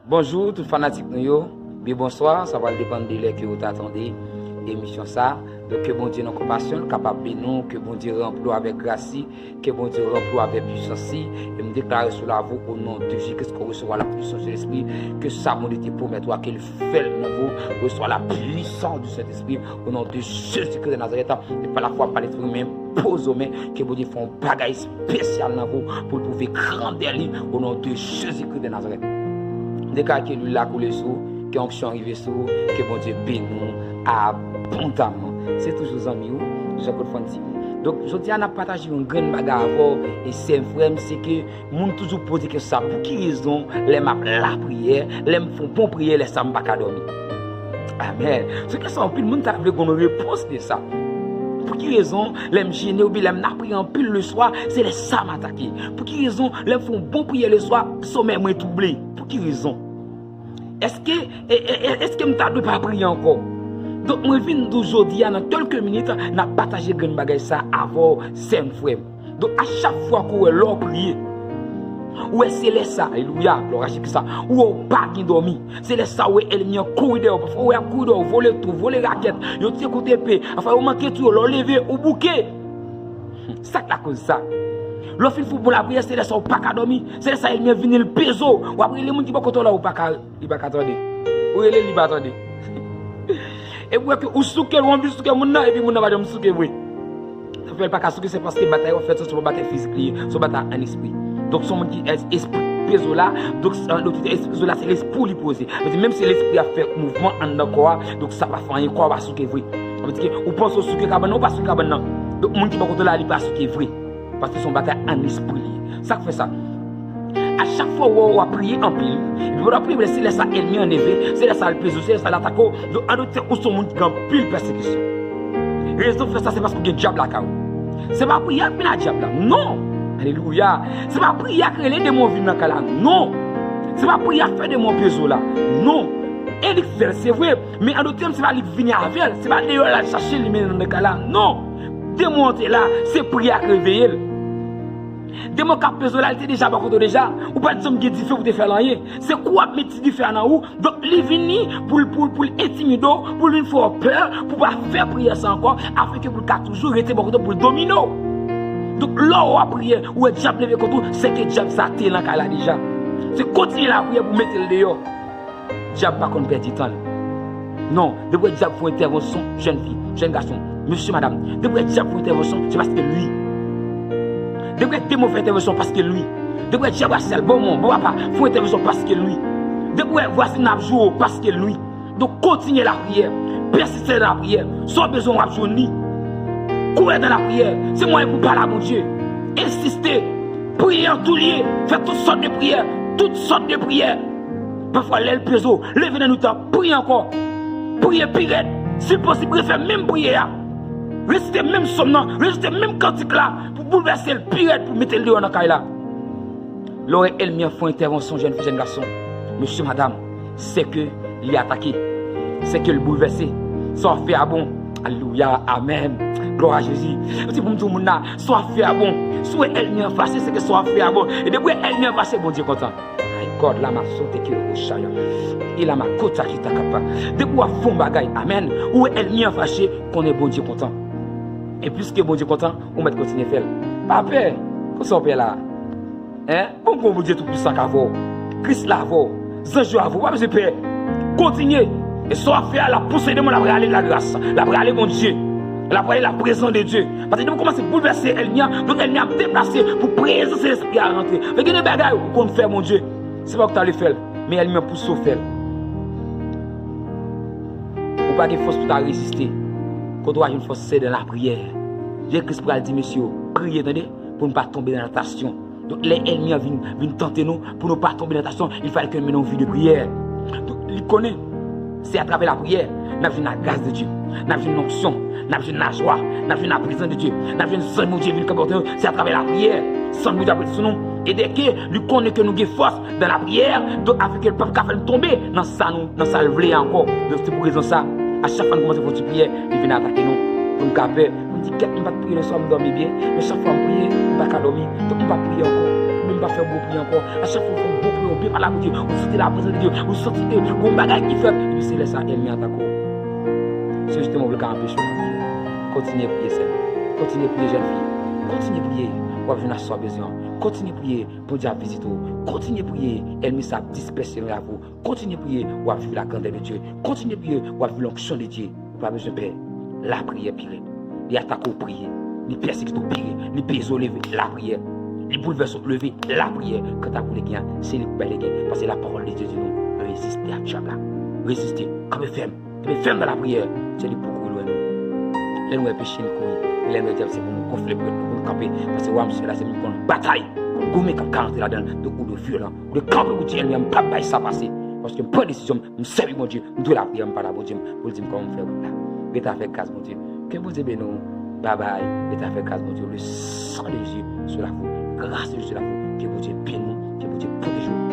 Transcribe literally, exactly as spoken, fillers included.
Bonjou tout fanatik nou yo, byen bonswa, sa pral depann de lè ke ou ta tande emisyon sa. Donk ke Bondye nan konpasyon l kapab beni w, ke Bondye ranpli w avèk gras li, ke Bondye ranpli w avèk pisans li. E m deklare sou lavi w, o non de Jezi Kris, ke w resevwa la puissance de l'Esprit, ke sa Bondye te pwomèt ou a, ke l fè l nan vi w, resevwa la puissance du Saint-Esprit, o non de Jezi Kris de Nazarèt, e pa lafwa, pa lespri, men poze w men, ke Bondye fè yon bagay espesyal nan vi w pou l pwouve grandè li, o non de Jezi Kris de Nazarèt. M deklare ke lwil la koule sou ou, ke onksyon an rive sou ou, ke Bondye beni w abondaman. Se toujou zanmi w, Jean Claude Fondy. Donk, jodi a, n ap pataje yon grenn bagay avè w, e sè m, frè m, se ke moun toujou poze kesyon sa, pou ki rezon, lè m ap lapriyè, lè m fè yon bon priyè, lè sa m pa ka dòmi? Amèn. Se kesyon anpil moun ta vle konn repons de sa. Pou ki rezon, lè m jene oubyen lè m lapriyè anpil leswa, se lè sa m atake? Pou ki rezon, lè m fè yon bon priyè leswa, somèy mwen twouble? Pou ki rezon? Èske, e, e, e, èske m ta dwe pa priye ankò? Donk, mwen vin di w jodi a, nan kèlke minit, n ap pataje grenn bagay sa avè w, sè m, frè m. Donk, a chak fwa ke w wè lè w priye, ou wè se lè sa, alelouya, glwa a Jezi Kris, ou wè w pa gen dòmi. Se lè sa ou wè ènmi an kouri dèyè w. Pafwa, ou wè y ap kouri dèyè w, vole tou, vole rakèt. Yo tire kout epe. Anfen, yo manke touye w. Lè w leve, ou bouke. Sa k lakoz sa? Lè w fin fè yon bon lapriyè, se lè sa ou pa ka dòmi. Se lè sa ènmi an vini, l peze w. W ap rele moun ki bò kote w la, ou pa ka, li pa ka tande. Ou rele l, li pa tande. Epi w wè ke ou souke l, ou anvi souke moun nan, epi moun nan pa janm souke vre. Sa fè l pa ka souke, se paske batay w ap fè, se yon batay fizik li ye, se yon batay an espri. Donk, se yon moun ki es-, espri peze w la, donk, an lòt tèm, espri peze w la, se lespri w li poze. Donk, menm si lespri a fè mouvman anndan kò a, donk, sa pa fè anyen, kò a pa souke vre. Sa vle di ke ou panse w souke kabann nan, ou pa souke kabann nan. Donk, moun ki bò kote w la, li pa souke vre. Paske se yon batay an espri li ye. Sa k fè sa? A chak fwa w, w ap priye anpil, epi pandan w ap priye, se lè sa ènmi an nève, se lè sa l peze w, se lè sa l atake w. Donk, an dòt tèm, ou se yon moun ki gen anpil pèsekisyon. Rezon fè sa, se paske w gen dyab lakay ou. Se pa priyè k vin ak dyab la. Non! Alelouya! Se pa priyè k rele demon vin nan kay la. Non! Se pa priyè k fè demon peze w la. Non! E li k fè l, se vre. Men an dòt tèm, se pa li k vini avè l, se pa deyò l al chache l, li mennen l nan kay la. Non! Demon an te la, se priyè a k reveye l. Demon k ap peze w la, li te deja bò kote w deja. Ou pa t janm gen dife pou te fè l anyen. Se kou w ap met ti dife a nan ou. Donk, li vini pou l, pou l, pou l entimide w, pou l vin fè w pè, pou w pa fè priyè sa ankò, afenke pou l ka toujou rete bò kote w, pou l domine w. Donk, lè w ap priye, ou wè dyab leve kont ou, se ke dyab sa te nan kay la deja. Se kontinye lapriyè pou w mete l deyò. Dyab pa konn pèdi tan l. Non, depi w wè dyab fè yon entèvansyon, jèn fi, jèn gason, mesye, madanm, depi w wè dyab fè yon entèvansyon, se paske l wi. Depi w wè demon fè entèvansyon, paske l wi. Depi w wè dyab a sèl, bon manman, bon papa, fè yon entèvansyon, paske l wi. Depi w wè vwazen nan ap joure w, paske l wi. Donk, kontinye lapriyè, pèsiste nan lapriyè, sa w bezwen w ap jwenn li. Kouri nan lapriyè, se mwayen pou w pale a Bondye. Ensiste, priye an tou lye, fè tout sòt de priyè, tout sòt de priyè. Pafwa, lè l peze w, leve nan nuit la, priye ankò. Priye pi rèd. Si l posib, refè menm priyè a. Resite menm sòm nan, resite menm kantik la, pou boulvèse l pi rèd, pou mete l deyò nan kay la. Lè w wè ènmi an fè yon entèvansyon, jèn fi, jèn gason, mesye, madanm, se ke li atake, se ke l boulvèse. Sa w ap fè a bon. Alelouya, amèn. Glwa a Jezi. Yo di pou m di w moun la, sa w ap fè a bon. Si w wè ènmi an fache, se ke sa w ap fè a bon. E depi w wè ènmi an fache, Bondye kontan. Ay, God, la ma sote ki oshaya. E la ma kota ki ta kapa. Depi w ap fè yon bagay, amèn, ou wè ènmi an fache, konnen Bondye kontan. E piske Bondye kontan, ou mèt kontinye fè l. Pa pè. Konsa w pè la. Hein? Bon, bon, Bondye Toupisan k avè w. Kris la avè w. Zanj yo avè w. Pa bezwen pè. Kontinye. E sa w ap fè a, l ap pouse demon, l ap rale lagras. L ap rale Bondye. L ap rale laprezans de Dye. Paske depi w kòmanse boulvèse ènmi an, donk ènmi an ap deplase pou prezans Lespri a rantre. Men gen de bagay ou konn fè Bondye. Se pa ou ki ta vle fè l, men ènmi an pouse w fè l. Ou pa gen fòs pou ta reziste. Kote w a jwenn fòs, se nan lapriyè. Jezi Kris pral di mesye yo, priye, tande, pou nou pa tonbe nan tantasyon. Donk, lè ènmi an vin, vin tante nou, pou nou pa tonbe nan tantasyon, il fallait que nou mennen yon vi de priyè. Donk, li konnen, se atravè lapriyè, n ap jwenn lagras de Dye, n ap jwenn lonksyon, n ap jwenn lajwa, n ap jwenn laprezans de Dye, n ap jwenn zanj Bondye vin kanpe kote nou, se atravè lapriyè, san Bondye ap rete sou nou. E dèke li konnen ke nou gen fòs, dans la prière, donk afin ke l p ap ka fè n tonbe nan sa nou, nan sa l vle a ankò. Donk se pou rezon sa, a chak fwa n kòmanse fè yon ti priyè, li vin atake nou, pou n ka pè, pou n di, kèt, m pa t priye lè swa, m dòmi byen, men chak fwa m priye, m pa ka dòmi, donk m p ap priye ankò. Men m w ap fè yon bon priyè ankò. A chak fwa w fè yon bon priyè, w byen pale a Bondye, ou santi laprezans de Dye, ou santi ke yon bagay ki fèt, epi se lè sa ènmi an atake w. Se jisteman pou l ka anpeche w lapriyè. Kontinye priye, sè m. Kontinye priye, jèn fi. Kontinye priye. W ap jwenn sa w bezwen an. Kontinye priye, Bondye ap vizite w. Kontinye priye, ènmi sa ap dispèse nan lavi w. Kontinye priye, w ap viv la grandeur de Dieu. Kontinye priye, w ap viv l'onction de Dieu. Ou pa bezwen pè. Lapriyè pi rèd. Li atake w, priye. Li pèsekite w, priye. Li peze w, leve, lapriyè. Li boulvèse w, leve, lapriyè. Kanta pou legen an, se li k pou bay legen. Paske la parole de Dieu di nou, reziste a dyab la. Reziste. Kanpe fèm. Kanpe fèm nan lapriyè. Se li k pou kouri lwen nou. Lè nou wè peche, n kouri. Lè nou wè dyab, se pou nou gonfle pwèt nou, pou nou kanpe. Paske wa m sila, se li k konn batay. Konn goumen, k ap ka rantre ladan l. Donk, ou dwe vyolan. Ou dwe kanpe pou di ènmi an, m p ap bay sa pase. Paske m pran desizyon m, m sèvi Bondye, m dwe lapriyè, m pale a Bondye m, pou l di m kòman m fè wout la. Rete avèk gras Bondye. Ke Bondye beni w. Babay. Rete avèk gras Bondye. Le sang de Jésus sur la route. Grâce de Dieu sur la route. Ke Bondye beni w. Ke Bondye pwoteje w.